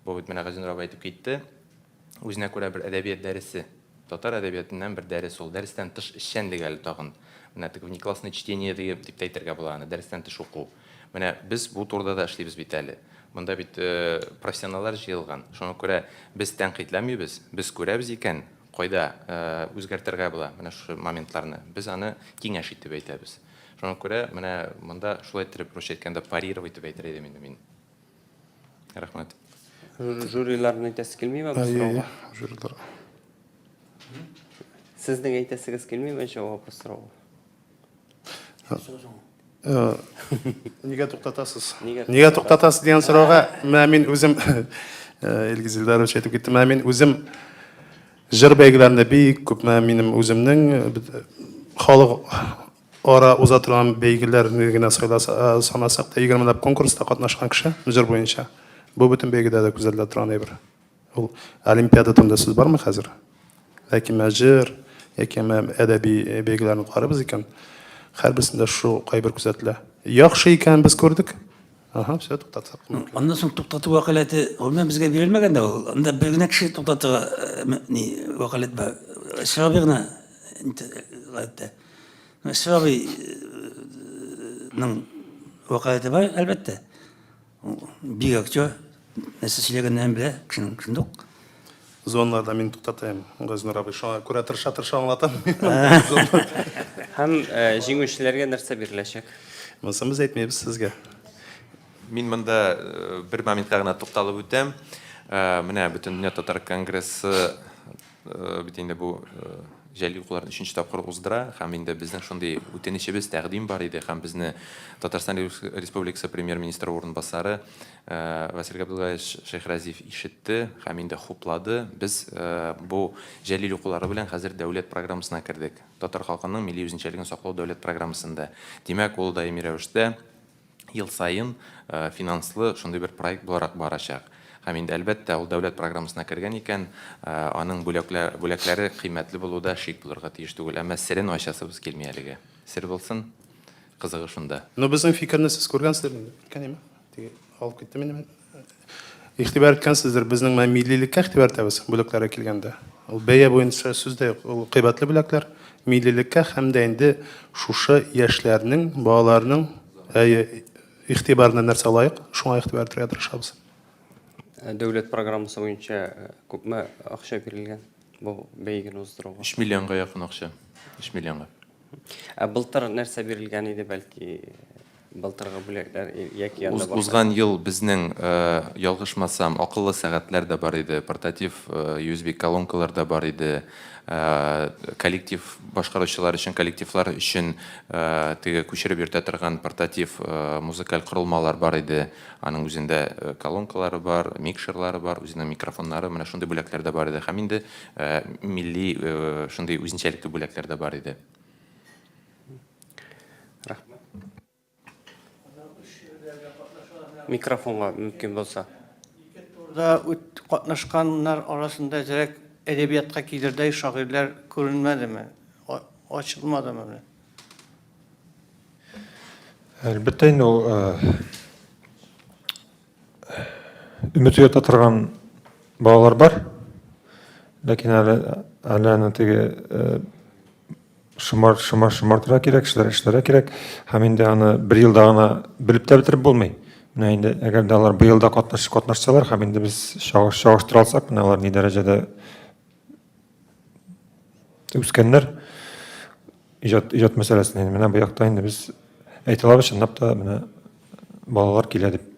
Бу бит менә Газинур абый әйтеп китте, үзенә күрә бер әдәбият дәресе. Татар әдәбиятыннан бер дәрес ул. Дәрестән тыш эшчәнлек әле тагын. Менә теге внеклассное чтение дип тә әйтергә була аны, дәрестән тыш уку. Менә без бу турыда да эшлибез бит әле. Монда бит профессионаллар җыелган. Шуңа күрә без тәнкыйтьләмибез, без күрәбез икән, кайда үзгәртергә була менә шушы моментларны. Без аны киңәш итеп әйтәбез. Шуңа күрә менә монда шулай иттереп, русча әйткәндә, парировать итеп әйтер идем инде мин. Рәхмәт. Жюриларны әйтәсе килмиме бу сорауга? Жюрилар. Сезнең әйтәсегез килмиме җавап бу сорауга? Э, нигә туктатасыз? Нигә туктатасыз дигән сорауга менә мин үзем э, Илгиз Илдарович әйтеп китте. Менә мин үзем җыр бәйгеләрендә бик күп менә минем үземнең э, халык ара уза торган бәйгеләрне генә сайласа, санасак та, 20 ләп конкурста катнашкан кеше җыр буенча. Бу бөтен бәйгедә дә күзәтелә торган әйбер. Ул олимпиада турында сүз бармы хәзер? Ләкин менә җыр яки менә әдәби бәйгеләрне карыйбыз икән, һәрберсендә шу кайбер күзәтелә. Яхшы икән без күрдек. Ага, все, туктатсак. Аннан соң туктату вәкаләте гомумән безгә бирелмәгән дә ул. Анда бер генә кеше туктатырга ни вәкаләт бар. Шәһри гына гадәттә. Әшраф абыйның вәкаләте бар, әлбәттә. Бик актер, нәрсә сөйләгәннәрен белә кешенең шундук. Зоналарда мин туктатайм, Газинур абый. Шуңа күрә тырыша-тырыша аңлатам. Һәм җиңүчеләргә нәрсә биреләчәк? Монысын без әйтмибез сезгә. Мин монда бер моментка гына тукталып үтәм. Менә Бөтендөнья татар конгрессы бит инде бу. Җәлил укуларын өченче тапкыр уздыра һәм инде безнең шундый үтенечебез, тәкъдим бар иде һәм безне Татарстан Республикасы Премьер-министры урынбасары Васил Габдуллаевич Шәйхразиев ишетте һәм инде хуплады. Без бу Җәлил укулары белән хәзер дәүләт программасына кердек. Татар халкының милли үзенчәлеген саклау дәүләт программасында. Димәк, ул даими рәвештә ел саен финанслы шундый бер проект буларак барачак. Һәм инде, әлбәттә, ул дәүләт программасына кергән икән, аның бүләкләр, бүләкләре кыйммәтле булуда шик булырга тиеш түгел. Әмма серен ачасыбыз килми әлегә. Сер булсын, кызыгы шунда. Ну, безнең фикерне сез күргәнсездер инде. Үткән име? Теге алып киттем инде мин. Игътибар иткәнсездер, безнең менә миллилеккә игътибар итәбез бүләкләргә килгәндә. Ул бәя буенча сүз дә юк, ул кыйбатлы бүләкләр. Миллилеккә һәм дә инде шушы яшьләрнең, балаларның әйе, игътибарына нәрсә лаек, шуңа игътибар итәргә тырышабыз. Ә Дәүләт программасы буенча э, күпме акча бирелгән бу бәйгене уздыруга? 3 миллионга якын акча. 3 миллионга. Ә былтыр нәрсә бирелгән иде, бәлки былтыргы бүләкләр яки анда башка? Узган ел безнең, ялгышмасам, акыллы сәгатьләр дә бар иде, портатив USB колонкалар да бар иде, коллектив башкаручылар өчен, коллективлар өчен теге күчереп йөртә торган портатив музыкаль корылмалар бар иде. Аның үзендә колонкалары бар, микшерлары бар, үзенең микрофоннары, менә шундый бүләкләр дә бар иде. Һәм инде милли шундый үзенчәлекле бүләкләр дә бар иде. Рәхмәт. Микрофонга мөмкин булса. Ике турда үт катнашканнар арасында әзрәк әдәбиятка килердәй шагыйрьләр күренмәдеме? Ачылмадымы менә? Әлбәттә инде ул өмет уята торган балалар бар. Ләкин әле әле аны теге шомар шомар шомартырга кирәк, эшләр эшләргә кирәк. Һәм инде аны бер елда гына белеп тә бетереп булмый. Менә инде әгәр дә алар быел да катнаш катнашсалар һәм инде без чагыштыра алсак, менә алар ни дәрәҗәдә үскәннәр иҗат иҗат мәсьәләсендә инде менә бу якта инде без әйтә алабыз чынлап та менә балалар килә дип.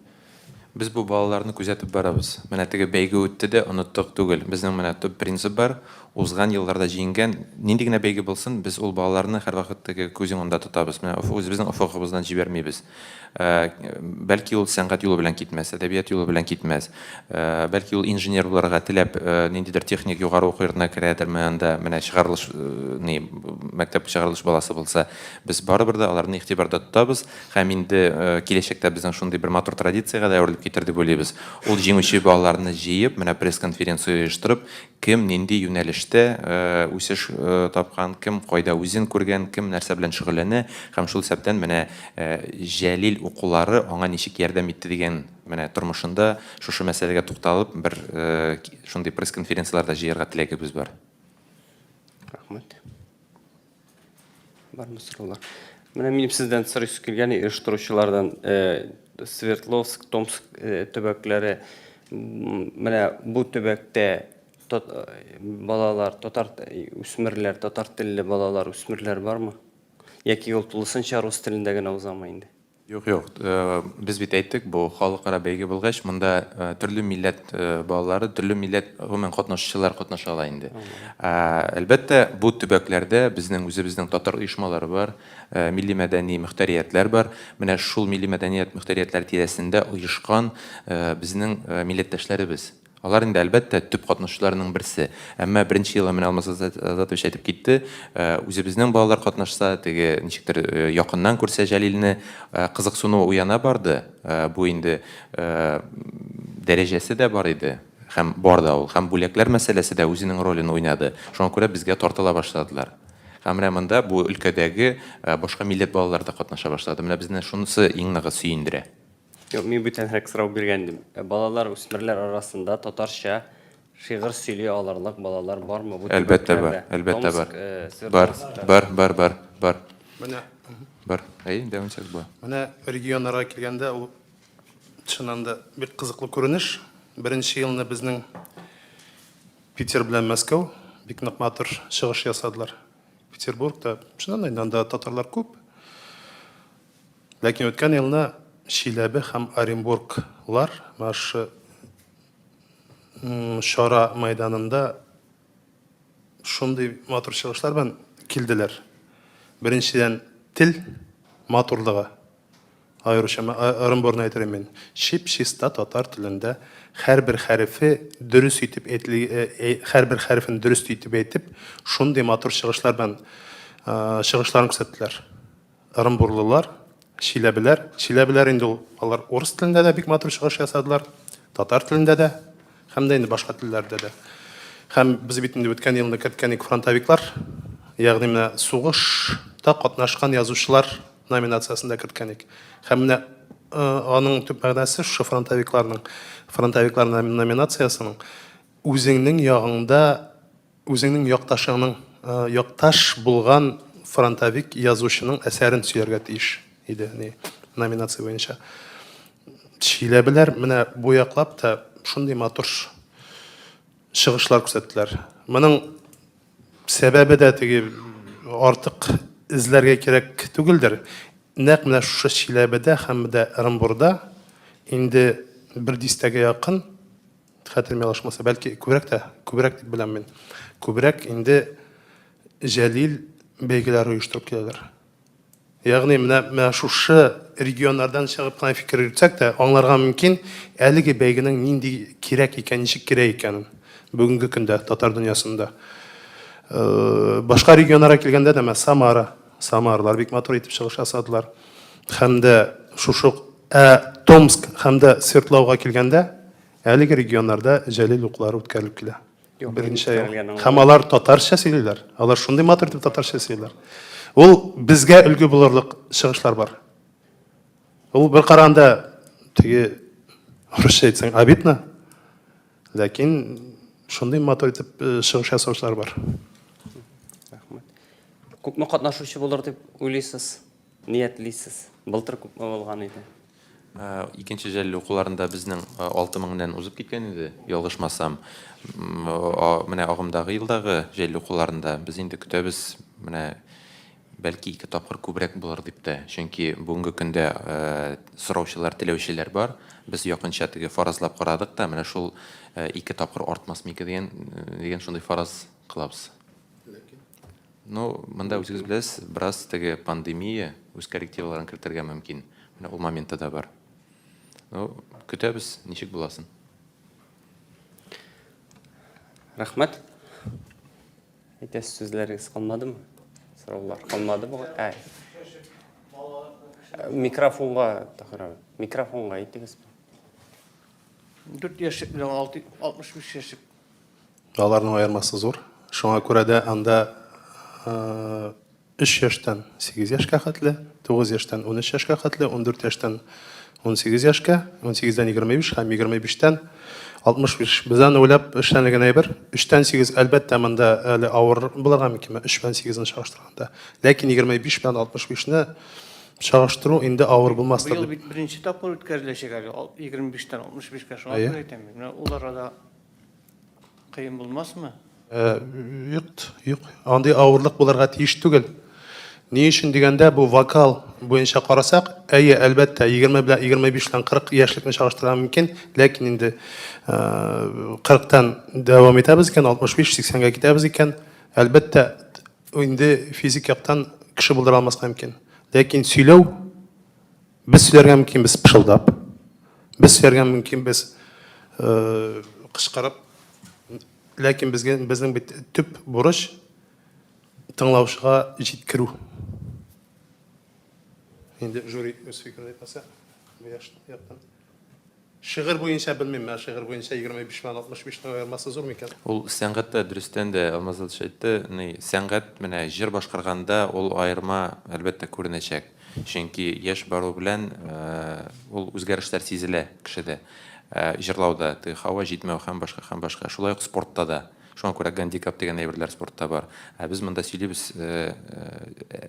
Без бу балаларны күзәтеп барабыз. Менә теге бәйге үтте дә, оныттык түгел. Безнең менә төп принцип бар, узган елларда җиңгән, нинди генә бәйге булсын, без ул балаларны һәрвакыт теге күз уңында тотабыз. Менә үзебезнең офыгыбыздан җибәрмибез. Бәлки ул сәнгать юлы белән китмәс, әдәбият юлы белән китмәс. Бәлки ул инженер булырга теләп, ниндидер техник югары уку йортына керәдерме анда, менә чыгарылыш, ни, мәктәп чыгарылыш баласы булса, без барыбер дә аларны игътибарда тотабыз һәм инде киләчәктә безнең шундый бер матур традициягә дә әверелеп китер дип уйлыйбыз. Ул җиңүче балаларны җыеп, менә пресс-конференция оештырып, Кем нинди юнәлештә үсеш тапкан, кем кайда үзен күргән, кем нәрсә белән шөгыльләнә һәм шул исәптән менә Җәлил укулары аңа ничек ярдәм итте дигән менә тормышында шушы мәсьәләгә тукталып бер шундый пресс-конференцияләр дә җыярга теләгебез бар. Рәхмәт. Бармы сораулар? Менә минем сездән сорыйсы килгән оештыручылардан э, Свердловск, Томск э, төбәкләре менә бу төбәктә тот, э, балалар, татар үсмерләр, татар телле балалар, үсмерләр бармы? Яки ул тулысынча рус телендә генә узамы инде? Юк, юк, без бит әйттек, бу халыкара бәйге булгач, монда төрле милләт балалары, төрле милләт, гомумән, катнашучылар катнаша ала инде. Әлбәттә, бу төбәкләрдә безнең үзебезнең татар оешмалары бар, милли-мәдәни мөхтәриятләр бар. Менә шул милли мәдәният мөхтәриятләр тирәсендә оешкан безнең милләттәшләребез. Алар инде, әлбәттә, төп катнашучыларның берсе. Әмма беренче елы менә Алмаз Азатович әйтеп китте, үзебезнең балалар катнашса, теге ничектер якыннан күрсә Җәлилне, кызыксыну уяна барды. Бу инде дәрәҗәсе дә бар иде һәм бар да ул. Һәм бүләкләр мәсьәләсе дә үзенең ролен уйнады. Шуңа күрә безгә тартыла башладылар. Һәм менә монда бу өлкәдәге башка милләт балалары да катнаша башлады. Менә безне шунысы иң ныгы сөендерә. Юк, мин бүтәнрәк сорау биргән идем. Ә балалар, үсмерләр арасында татарча шигырь сөйли алырлык балалар бармы бу Әлбәттә бар, төбәкләрдә? әлбәттә Томск, бар. э, Бар, Свердловскта. бар, бар, бар, бар. Менә Бар. Әйе, дәвам итсәк була. Менә регионнарга килгәндә, ул чыннан да бик кызыклы күренеш. Беренче елны безнең Питер белән Мәскәү бик нык матур чыгыш ясадылар. Петербургта, чыннан да инде анда татарлар күп. Ләкин үткән елны Чиләбе һәм Оренбурглар менә шушы чара мәйданында шундый матур чыгышлар белән килделәр. Беренчедән, тел матурлыгы. Аеруча Ырынбурны әйтер мин. Чип-чиста татар телендә һәрбер хәрефе дөрес итеп әйтели, һәрбер хәрефен дөрес итеп әйтеп, шундый матур чыгышлар белән чыгышларын күрсәттеләр. Ырынбурлылар, чиләбеләр. Чиләбеләр инде ул, алар урыс телендә дә бик матур чыгыш ясадылар, татар телендә дә, һәм дә инде башка телләрдә дә. Һәм без бит инде үткән елны керткән идек фронтовиклар, ягъни менә сугышта катнашкан язучылар номинациясен дә керткән идек. Һәм менә аның төп мәгънәсе шушы фронтовикларның, фронтовиклар номинациясенең үзеңнең ягыңда, үзеңнең якташыңның, якташ булган фронтовик язучының әсәрен сөйләргә тиеш иде, ни, номинация буенча. Чиләбеләр менә бу яклап та шундый матур чыгышлар күрсәттеләр. Моның Сәбәбе дә теге артык эзләргә кирәк түгелдер. Нәкъ менә шушы Чиләбедә һәм дә Ырынбурда инде бер дистәгә якын, хәтерем ялгышмаса, бәлки күбрәк тә, күбрәк дип беләм мин, күбрәк инде Җәлил бәйгеләре оештырып киләләр. Ягъни менә менә шушы регионнардан чыгып кына фикер йөртсәк тә, аңларга мөмкин, әлеге бәйгенең нинди кирәк икән, ничек кирәк икәнен бүгенге көндә татар дөньясында. Э, башка регионнарга килгәндә дә, менә Самара, Самаралар бик матур итеп чыгыш ясадылар. Һәм дә шушы ә Томск һәм дә Свердлауга килгәндә, әлеге регионнарда Җәлил укулары үткәрелеп килә. Берничә ел. Һәм алар татарча сөйлиләр. Алар шундый матур итеп татарча сөйлиләр. Ул безгә өлге булырлык чыгышлар бар. Ул бер караганда теге русча әйтсәң обидно, ләкин шундый матур итеп э, чыгыш ясаучылар бар. Рәхмәт. Күпме катнашучы булыр дип уйлыйсыз? Ниятлисез? Былтыр күпме булган иде? Икенче җәлил укуларында безнең 6 меңнән узып киткән иде, ялгышмасам. Менә агымдагы елдагы җәлил укуларында без инде көтәбез, менә бәлки ике тапкыр күбрәк булыр дип тә. Чөнки бүгенге көндә сораучылар, теләүчеләр бар. Без якынча теге фаразлап карадык та, менә шул ике тапкыр артмас микән дигән, дигән шундый фараз кылабыз. Ну, монда үзегез беләсез, бераз теге пандемия үз коррективаларын кертергә мөмкин. Менә ул моменты да бар. Ну, көтәбез, ничек буласын. Рәхмәт. Әйтәсе сүзләрегез калмадымы? Сораулар калмады бугай. Ә. Микрофонга, Таһир абый, микрофонга әйтегез. 4 яшьлек белән 65 яшьлек. Аларның аермасы зур. Шуңа күрә дә анда 3 яшьтән 8 яшькә хәтле, 9 яшьтән 13 яшькә хәтле, 14 яшьтән 18 яшькә, 18-дән 25 һәм 25-тән 65. Без аны уйлап эшләнелгән әйбер. 3-тән 8 әлбәттә монда әле авыр булырга мөмкин, 3 белән 8-не чагыштырганда. Ләкин 25 белән 65-не чагыштыру инде авыр булмастыр Быел бит беренче тапкыр үткәреләчәк әле, 25-тән 65-кә, шуңа күрә әйтәм мин. Менә ул арада Кыен булмасмы? Юк, юк. Андый авырлык булырга тиеш түгел. Ни өчен дигәндә, бу вокал буенча карасак, әйе, әлбәттә, 20 белән 25 белән 40 яшьлекне чагыштырырга мөмкин, ләкин инде 40-тан дәвам итәбез икән, 65-80-гә китәбез икән, әлбәттә, инде физик яктан кеше булдыра алмаска мөмкин. Ләкин сөйләү Без сөйләргә мөмкинбез пышылдап, без сөйләргә мөмкинбез кычкырып, ләкин безгә безнең бит төп бурыч тыңлаучыга җиткерү. Инде жюри үз фикерен әйтмәсә, бу яшь яктан. Шигырь буенча белмим, ә шигырь буенча 25 белән 65 нең аермасы зур микән? Ул сәнгатьтә дөрестән дә Алмаз Задыч әйтте, ни, сәнгать менә җыр башкарганда ул аерма, әлбәттә, күренәчәк. Чөнки яшь бару белән ул үзгәрешләр сизелә кешедә. Җырлауда, теге һава җитмәү һәм башка, һәм башка. Шулай ук спортта да. Шуңа күрә гандикап дигән әйберләр спортта бар. Ә без монда сөйлибез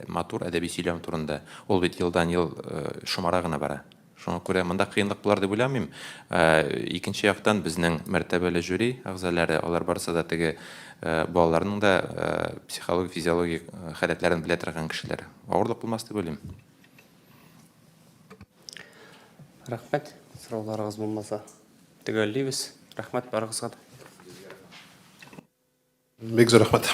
матур әдәби сөйләм турында. Ул бит елдан-ел шомара гына бара. Шуңа күрә монда кыенлык булар дип уйламыйм. Икенче яктан, безнең мәртәбәле жюри әгъзалары, алар барысы да теге балаларның да психологик, физиологик халәтләрен белә торган кешеләр. Авырлык булмас дип уйлыйм. Рәхмәт. Сорауларыгыз булмаса, төгәллибез. Рәхмәт барыгызга да. Бик зур рәхмәт.